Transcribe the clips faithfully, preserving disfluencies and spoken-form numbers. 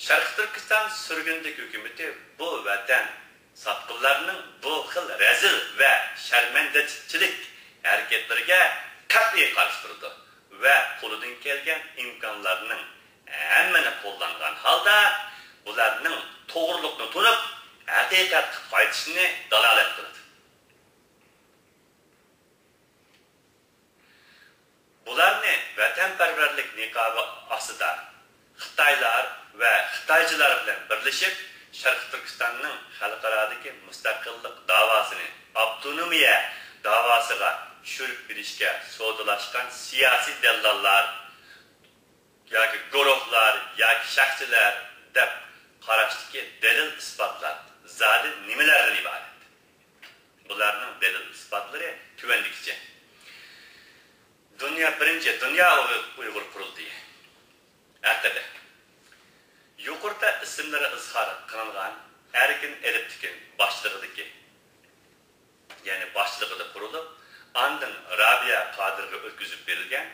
شەرقىي تۈركىستان سۈرگۈندىكى ھۆكۈمىتى بۇ ۋەتەن ساتقۇنلارنىڭ بۇ خىل رەزىل ۋە شەرمەندىچىلىك ھەرىكەتلىرىگە قەتئىي قارشى تۇرىدۇ ۋە قولىدىن كەلگەن ئىمكانلارنىڭ ھەممىنى قوللانغان ھالدا بۇلارنىڭ توغرىلىقنى تونۇپ، ھەقىقەتكە قايتىشىنى دالالەت قىلىدۇ. بۇلارنى ۋەتەنپەرۋەرلىك نىقابى ئاستىدا خىتايلار ۋە خىتايچىلار بىلەن بىرلىشىپ، شەرقىي تۈركىستاننىڭ خەلقئارادىكى مۇستەقىللىق داۋاسىنى ئاپتونومىيە داۋاسىغا چۈشۈرۈپ بېرىشكە سودىلاشقان سىياسىي دەللاللار ياكى گۇرۇھلار ياكى شەخسلەر دەپ قاراشتىكى دەلىل-ئىسپاتلار زادى نېمىلەردىن ئىبارەت؟ بۇلارنىڭ دەلىل-ئىسپاتلىرى تۆۋەندىكىچە. دۇنيا، بىرىنچى، دۇنيا ئۇيغۇر قۇرۇلتىيى ھەققىدە. يۇقىرىدا ئىسىملىرى ئىزھار قىلىنغان ئەركىن ئېلىپتىكىن باشچىلىقىدىكى، يەنى باشچىلىقىدا قۇرۇلۇپ، ئاندىن رابىيە قادىرغا ئۆتكۈزۈپ بېرىلگەن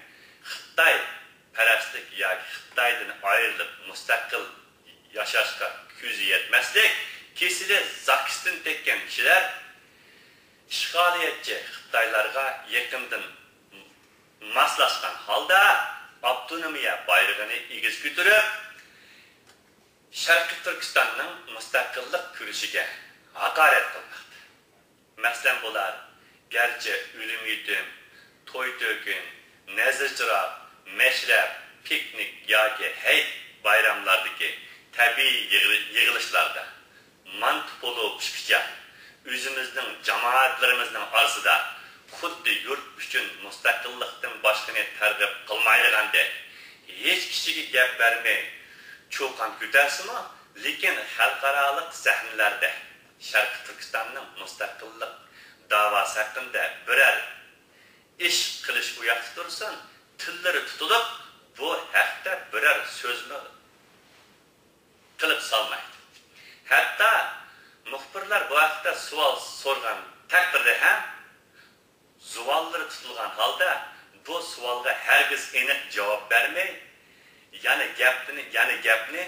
خىتايپەرەسلىك ياكى خىتايدىن ئايرىلىپ مۇستەقىل ياشاشقا كۆزى يەتمەسلىك كېسىلى زاكىستىن تەگكەن كىشىلەر ئىشغالىيەتچى خىتايلارغا يېقىندىن ماسلاشقان ھالدا ئاپتونومىيە بايرىقىنى ئېگىز كۆتۈرۈپ، شەرقىي تۈركىستاننىڭ مۇستەقىللىق كۈرىشىگە ھاقارەت قىلماقتا. مەسىلەن، بۇلار گەرچە ئۆلۈم-يېتىم، توي-تۆكۈن، نەزىر-چىراغ، مەشرەپ، پىكنىك ياكى ھەيت-بايراملاردىكى تەبىئىي يىغىلىشلاردا مانتا پولۇ پىشقىچە ئۆزىمىزنىڭ جامائەتلىرىمىزنىڭ ئارىسىدا خۇددى يۇرت ئۈچۈن مۇستەقىللىقتىن باشقىنى تەرغىب قىلمايدىغاندەك، ھېچ كىشىگە گەپ بەرمەي، چۇقان كۆتەرسىمۇ، لېكىن خەلقئارالىق سەھنىلەردە شەرقىي تۈركىستاننىڭ مۇستەقىللىق داۋاسى ھەققىدە بىرەر ئىش قىلىش ئۇياقتا تۇرسۇن، تىللىرى تۇتۇلۇپ، بۇ ھەقتە بىرەر سۆزمۇ قىلىپ سالمايدۇ. ھەتتا مۇخبىرلار بۇ ھەقتە سوئال سورىغان تەقدىردە ھەم، زۇۋانلىرى تۇتۇلغان ھالدا بۇ سوئالغا ھەرگىز ئېنىق جاۋاب بەرمەي، يەنە گەپنى، يەنە گەپنى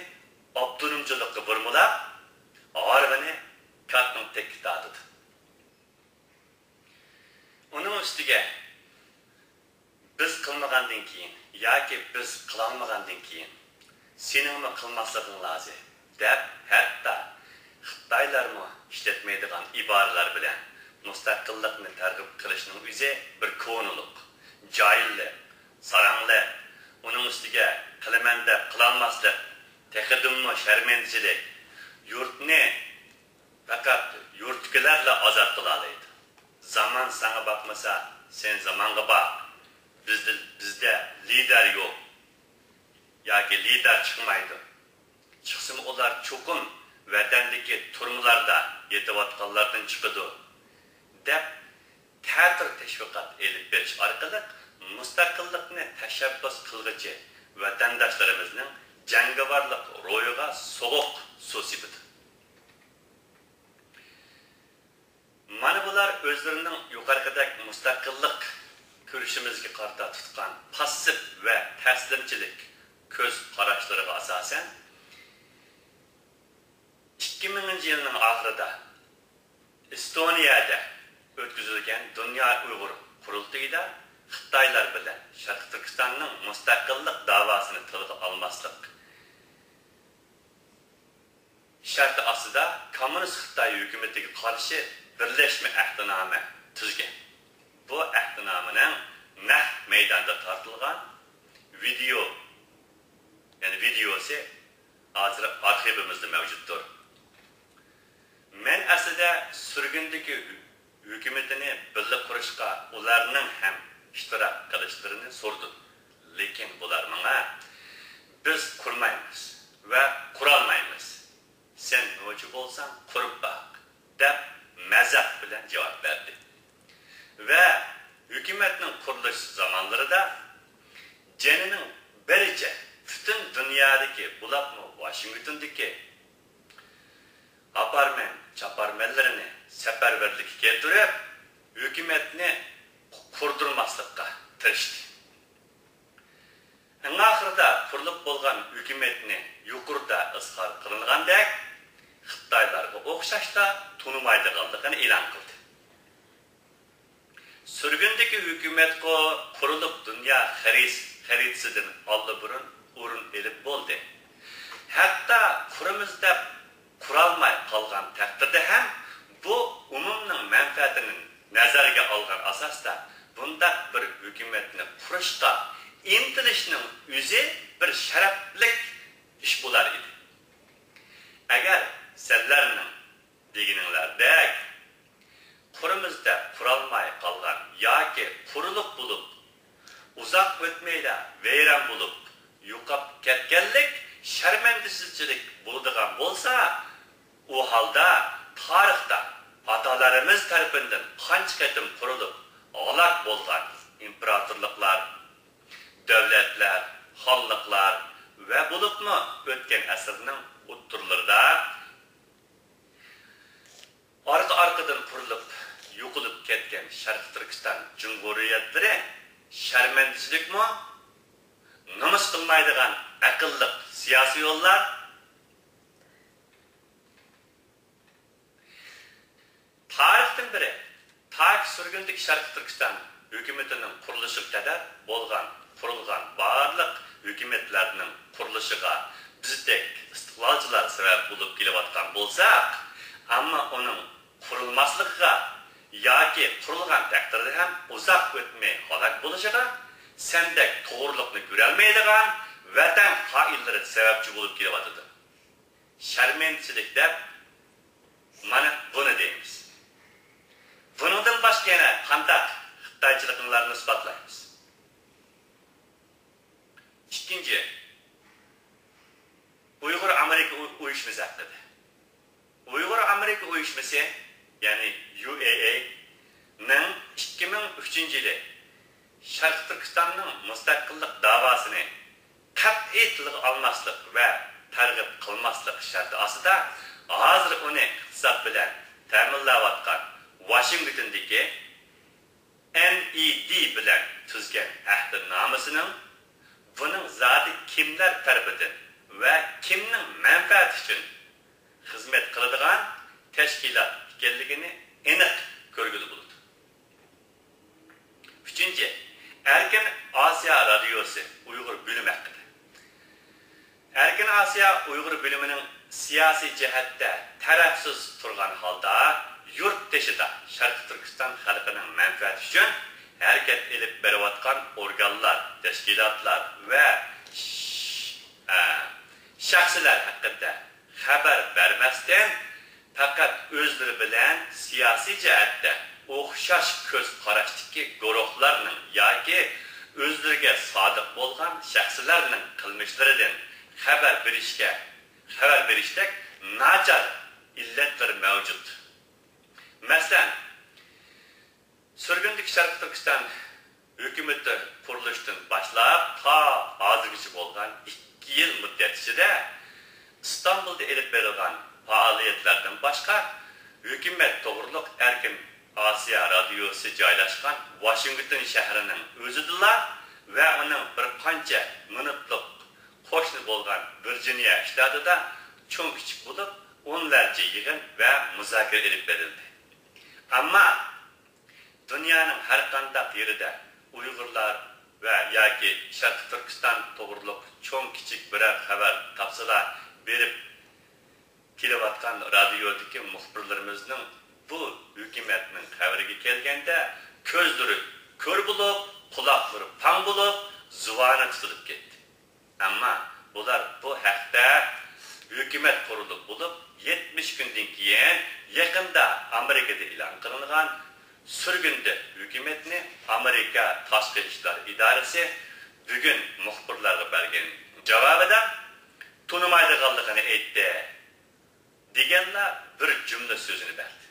ئاپتونومچىلىققا بۇرمىلاپ، ھارۋىنى كارتنىڭ تېكىگە تارتىدۇ. ئۇنىڭ ئۈستىگە، بىز قىلمىغاندىن كېيىن ياكى بىز قىلالمىغاندىن كېيىن سېنىڭمۇ قىلماسلىقىڭ لازىم، دەپ، ھەتتا خىتايلارمۇ ئىشلەتمەيدىغان ئىبارىلەر بىلەن مۇستەقىللىقنى تەرغىب قىلىشنىڭ ئۆزى بىر كونىلىق، جاھىللىق، ساراڭلىق، ئۇنىڭ ئۈستىگە قىلىمەن دەپ قىلالماسلىق، تېخىدىنمۇ شەرمەندىچىلىك. يۇرتنى پەقەت يۇرتتىكىلەرلا ئازاد قىلالايدۇ. زامان ساڭا باقمىسا، سەن زامانغا باق. بىزدە، بىزدە لىدەر يوق ياكى لىدەر چىقمايدۇ. چىقسىمۇ ئۇلار چوقۇم ۋەتەندىكى تۈرمىلەردە يېتىۋاتقانلاردىن چىقىدۇ، دەپ تەتۈر تەشۋىقات ئېلىپ بېرىش ئارقىلىق مۇستەقىللىقنى تەشەببۇس قىلغۇچى ۋەتەنداشلىرىمىزنىڭ جەڭگىۋارلىق روھىغا سوغۇق سۇ سېپىدۇ. مانا بۇلار ئۆزلىرىنىڭ يۇقىرىقىدەك مۇستەقىللىق كۈرىشىمىزگە قارىتا تۇتقان پاسسىپ ۋە تەسلىمچىلىك كۆز قاراشلىرىغا ئاساسەن، ئىككى مىڭىنچى يىلنىڭ ئاخىرىدا ئېستونىيەدە ئۆتكۈزۈلگەن دۇنيا ئۇيغۇر قۇرۇلتىيىدا خىتايلار بىلەن شەرقىي تۈركىستاننىڭ مۇستەقىللىق داۋاسىنى تىلغا ئالماسلىق شەرتى ئاستىدا كوممۇنىست خىتاي ھۆكۈمىتىگە قارشى بىرلەشمە ئەھدىنامە تۈزگەن. بۇ ئەھدىنامىنىڭ نەق مەيداندا تارتىلغان ۋىدېئو، يەنى ۋىدېئوسى ھازىر ئارخىپىمىزدا مەۋجۇتتۇر. مەن ئەسلىدە سۈرگۈندىكى ھۆ-، ھۆكۈمىتىنى بىللە قۇرۇشقا ئۇلارنىڭ ھەم ئىشتىراك قىلىشلىرىنى سورىدىم. لېكىن بۇلار ماڭا، «بىز قۇرمايمىز ۋە قۇرالمايمىز. سەن نوچى بولساڭ قۇرۇپ باق» دەپ مەزاق بىلەن جاۋاب بەردى. ۋە ھۆكۈمەتنىڭ قۇرۇلۇش زامانلىرىدا جېنىنىڭ بېرىچە پۈتۈن دۇنيادىكى، بولۇپمۇ ۋاشىنگتوندىكى ئاپارمەن، چاپارمەنلىرىنى سەپەرۋەرلىككە كەلتۈرۈپ، ھۆكۈمەتنى قۇردۇرماسلىققا تىرىشتى. ئەڭ ئاخىرىدا قۇرۇلۇپ بولغان ھۆكۈمەتنى يۇقىرىدا ئىزھار قىلىنغاندەك خىتايلارغا ئوخشاشلا تونۇمايدىغانلىقىنى ئېلان قىلدى. سۈرگۈندىكى ھۆكۈمەتقۇ قۇرۇلۇپ دۇنيا خەرىس-، خەرىتىسىدىن ئاللىبۇرۇن ئورۇن ئېلىپ بولدى. ھەتتا قۇرىمىز دەپ قۇرالماي قالغان تەقدىردە ھەم بۇ ئومۇمنىڭ مەنپەئەتىنى نەزەرگە ئالغان ئاساستا بۇنداق بىر ھۆكۈمەتنى قۇرۇشقا ئىنتىلىشنىڭ ئۆزى بىر شەرەپلىك ئىش بولار ئىدى. ئەگەر سەنلەرنىڭ دېگىنىڭلەردەك، قۇرىمىز دەپ قۇرالماي قالغان ياكى قۇرۇلۇق بولۇپ، ئۇزاق ئۆتمەيلا ۋەيران بولۇپ، يوقاپ كەتكەنلىك شەرمەندىچىلىك بولىدىغان بولسا، ئۇ ھالدا تارىختا ئاتالىرىمىز تەرىپىدىن قانچە قېتىم قۇرۇلۇپ ھالاك بولغان ئىمپېراتورلۇقلار، دۆلەتلەر، خانلىقلار ۋە بولۇپمۇ ئۆتكەن ئەسىرنىڭ ئوتتۇرىلىرىدا ئارقا-ئارقىدىن قۇرۇلۇپ، يوقىلىپ كەتكەن شەرقىي تۈركىستان جۇمھۇرىيەتلىرى شەرمەندىچىلىكمۇ، نومۇس قىلمايدىغان ئەقىللىق سىياسىيونلار؟ تارىختىن بېرى تاكى سۈرگۈندىكى شەرقىي تۈركىستان ھۆكۈمىتىنىڭ قۇرۇلۇشىغا قەدەر بولغان، قۇرۇلغان بارلىق ھۆكۈمەتلەرنىڭ قۇرۇلۇشىغا بىزدەك ئىستىقلالچىلار سەۋەب بولۇپ كېلىۋاتقان بولساق، ئەمما ئۇنىڭ قۇرۇلماسلىقىغا ياكى قۇرۇلغان تەقدىردە ھەم ئۇزاق ئۆتمەي ھالاك بولۇشىغا سەندەك توغرىلىقنى كۆرەلمەيدىغان ۋەتەن خائىنلىرى سەۋەبچى بولۇپ كېلىۋاتىدۇ. شەرمەندىچىلىك دەپ مانا بۇنى دەيمىز. بۇنىڭدىن باشقا يەنە قانداق خىتايچىلىقىڭلارنى ئىسپاتلايمىز؟ ئىككىنچى، ئۇيغۇر ئامېرىكا ئۇ-، ئۇيۇشمىسى ھەققىدە. ئۇيغۇر ئامېرىكا ئۇيۇشمىسى، يەنى يۇ ئېي ئېي نىڭ ئىككى مىڭ ئۈچىنچى يىلى شەرقىي تۈركىستاننىڭ مۇستەقىللىق داۋاسىنى قەتئىي تىلغا ئالماسلىق ۋە تەرغىب قىلماسلىق شەرتى ئاستىدا، ھازىر ئۇنى ئىقتىساد بىلەن تەمىنلەۋاتقان ۋاشىنگتوندىكى ئېن ئى دى بىلەن تۈزگەن ئەھدىنامىسىنىڭ بۇنىڭ زادى كىملەر تەرىپىدىن ۋە كىمنىڭ مەنپەئەتى ئۈچۈن خىزمەت قىلىدىغان تەشكىلات ئىكەنلىكىنى ئېنىق كۆرگىلى بولىدۇ. ئۈچىنچى، ئەركىن ئاسىيا رادىيوسى ئۇيغۇر بۆلۈمى ھەققىدە. ئەركىن ئاسىيا ئۇيغۇر بۆلۈمىنىڭ سىياسىي جەھەتتە تەرەپسىز تۇرغان ھالدا، يۇرت تېشىدا شەرقىي تۈركىستان خەلقىنىڭ مەنپەئەتى ئۈچۈن ھەرىكەت ئېلىپ بېرىۋاتقان ئورگانلار، تەشكىلاتلار ۋە ش-، ئە، شەخسلەر ھەققىدە خەۋەر بەرمەستىن، پەقەت ئۆزلىرى بىلەن سىياسىي جەھەتتە ئوخشاش كۆز قاراشتىكى گۇرۇھلارنىڭ ياكى ئۆزلىرىگە سادىق بولغان شەخسلەرنىڭ قىلمىشلىرىدىن خەۋەر بېرىشكە، خەۋەر بېرىشتەك ناچار ئىللەتلىرى مەۋجۇت. مەسىلەن، سۈرگۈندىكى شەرقىي تۈركىستان ھۆكۈمىتى قۇرۇلۇشتىن باشلاپ تا ھازىرغىچە بولغان ئىككى يىل مۇددەت ئىچىدە ئىستانبۇلدا ئېلىپ بېرىلغان پائالىيەتلەردىن باشقا، ھۆكۈمەت توغرۇلۇق ئەركىن ئاسىيا رادىيوسى جايلاشقان ۋاشىنگتون شەھىرىنىڭ ئۆزىدىلا ۋە ئۇنىڭ بىر قانچە مىنۇتلۇق قوشنا بولغان ۋىرجىنىيە شتاتىدا چوڭ-كىچىك بولۇپ ئونلارچە يىغىن ۋە مۇزاكىرە ئېلىپ بېرىلدى. ئەمما دۇنيانىڭ ھەر قانداق يېرىدە ئۇيغۇرلار ۋە ياكى شەرقىي تۈركىستان توغرۇلۇق چوڭ-كىچىك بىرەر خەۋەر تاپسىلا، بېرىپ كېلىۋاتقان رادىيودىكى مۇخبىرلىرىمىزنىڭ بۇ ھۆكۈمەتنىڭ خەۋىرىگە كەلگەندە، كۆزلىرى كۆر بولۇپ، قۇلاقلىرى پاڭ بولۇپ، زۇۋانى تۇتۇلۇپ كەتتى. ئەمما بۇلار بۇ ھەقتە، ھۆكۈمەت قۇرۇلۇپ بولۇپ يەتمىش كۈندىن كېيىن، يېقىندا ئامېرىكىدا ئېلان قىلىنغان سۈرگۈندە ھۆكۈمەتنى ئامېرىكا تاشقى ئىشلار ئىدارىسى بۈگۈن مۇخبىرلارغا بەرگەن جاۋابىدا تونۇمايدىغانلىقىنى ئېيتتى، دېگەنلا بىر جۈملە سۆزىنى بەردى.